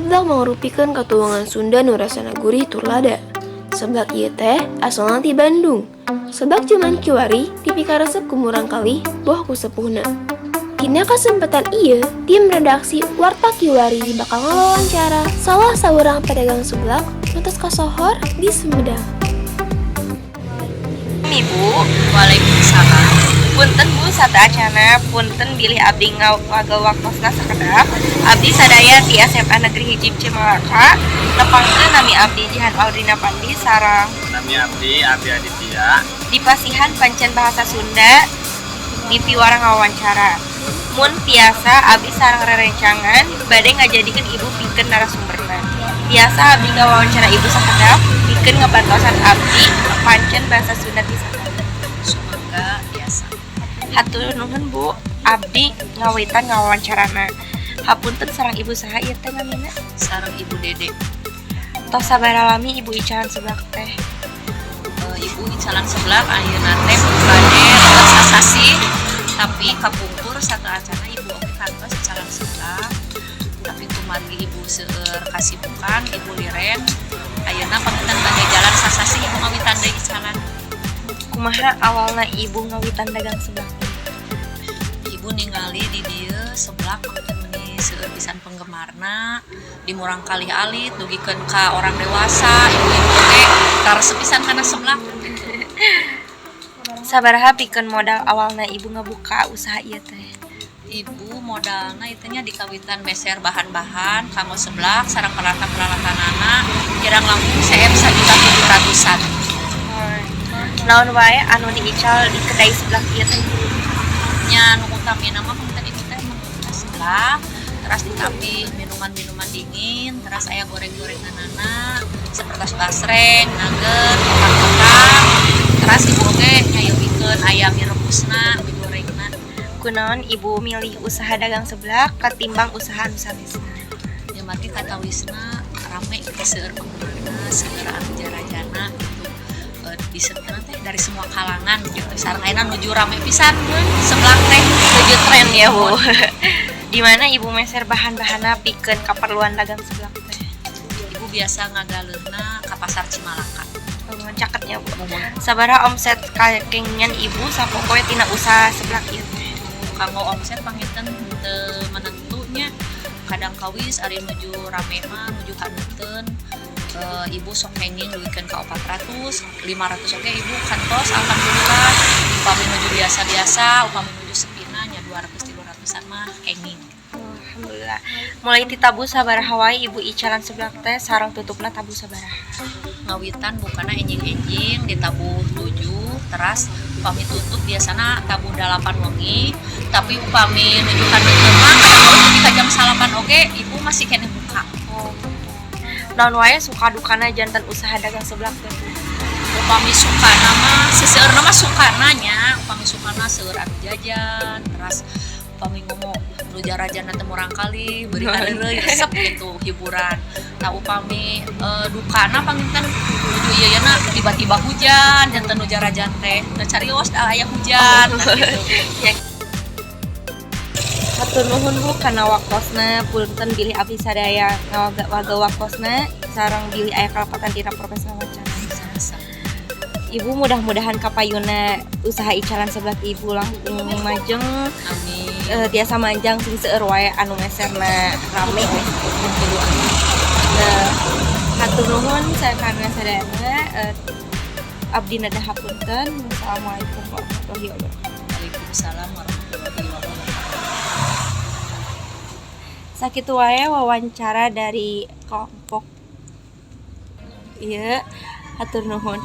Seblak mangrupikeun katuangan Sunda nu rasana gurih tur lada. Seblak ieu teh asalna ti Bandung. Seblak jaman kiwari dipikaresep ku murangkalih boh ku sepuhna. Dina kasempatan ieu, tim redaksi Warta Kiwari bakal ngawawancara salah saurang pedagang seblak nu tos kasohor di Sumedang. Ibu. Waalaikumsalam. Punten, Bu, sateuacanna, punten bilih abdi ngawagel waktosna sakedap. Abdi sadaya ti SMA Negeri 1 Cimalaka. Nepangkeun, nami abdi Jihan Aldrina Pandi sareng Nami abdi Abi Aditya. Dipasihan pancen bahasa Sunda di piwarang wawancara. Mun tiasa, abdi sareng rerencangan bade ngajadikeun Ibu pikeun narasumberna. Tiasa abdi ngawawancara Ibu sakedap pikeun ngabantosan abdi pancen bahasa Sunda ti sakedap? Sumangga, biasa. Hatur nuhun, Bu. Abdi ngawitan ngawawancarana. Hapunten, sareng Ibu saha ieu teh namina? Sareng Ibu Dede. Tos sabaraha lami Ibu icalan seblak teh? Ibu icalan seblak ayeuna teh bade leres sasasih, tapi kapungkur sateuacanna Ibu oge kantos icalan seblak. Tapi kumargi Ibu seueur kasibukan, Ibu liren. Ayeuna panginten bade jalan sasasih Ibu ngawitan deui icalan. Kumaha awalna Ibu ngawitan dagang seblak? Ibu ningali di dieu seblak panginten meuni seueur pisan penggemarna di murangkalih alit dugikeun ka orang dewasa, ibu-ibu oge karesep pisan kana seblak gitu. Sabaraha pikeun modal awalna Ibu ngabuka usaha ieu teh? Ibu modalna itu nya dikawitan meser bahan-bahan kanggo seblak sareng peralatan-peralatanana kirang langkung CM 1.700.000-an. Naon wae anu diical di kedai seblak ieu teh, Bu? Nya, nu utamina mah panginten Ibu teh menu seblak, terus ditambih minuman-minuman dingin, terus aya goreng-gorenganana seperti basreng, nugget, otak-otak, terus Ibu oge nyayogikeun aya mie rebusna, mie gorengna. Kunaon Ibu milih usaha dagang seblak katimbang usaha anu sanesna? Ya, margi katawisna rame gitu, seueur penggemarna, seueur anu jarajana gitu. Diseutkeun teh dari semua kalangan gitu. Sareng ayeuna nuju rame pisan seblak teh. Nuju tren ya, Bu. Di mana Ibu meser bahan-bahanna pikeun kaperluan dagang seblak teh? Ibu biasa ngagaleuhna ka Pasar Cimalaka. Oh, caket nya, Bu. Muhun. Sabaraha omset kakengingan Ibu sapopoe tina usaha seblak ieu teh? Kanggo omset panginten teu menentunya, kadang kawis ari nuju rame mah, nuju haneuteun, Ibu sok kenging dugikeun ka 400, 500 oge Ibu kantos, alhamdulillah. Upami nuju biasa-biasa, upami nuju sepina nya 200, 300-an mah kenging. Alhamdulillah. Mulai ti tabuh sabaraha wae Ibu icalan seblak teh sareng tutupna tabuh sabaraha? Ngawitan bukana enjing-enjing di tabuh 7, teras upami tutup biasana tabuh 8 wengi, tapi upami nuju haneuteun mah kadang nepi ka jam 9 oge Ibu masih keneh buka. Oh. Naon wae suka dukana janten usaha dagang seblak teh, Bu? Upami sukana mah seseueurna mah sukana nya, upami sukana seueur anu jajan, teras upami ngomong nu jarajana teh murangkalih beuki heureuy resep gitu, hiburan. Nah, upami dukana panginten nuju ieu na tiba-tiba hujan, janten nu jarajan teh teu carios da aya hujan, nah, gitu. Ya. Hatur nuhun, Bu, kana waktosna. Punten bilih abdi sadaya ngawagel waktosna sareng bilih aya kalepatan dina profesi wawancara. Sama-sama. Ibu mudah-mudahan kapayuna usaha icalan seblak Ibu langkung majeng. Amin. Tiasa manjang sing seueur wae anu meserna, rame we. Hatur nuhun sakana sadayana, abdi nada hapunten. Wassalamualaikum warahmatullahi wabarakatuh. Waalaikumsalam warahmatullahi wabarakatuh. Sakitu wae wawancara dari kelompok. Iya, hatur nuhun.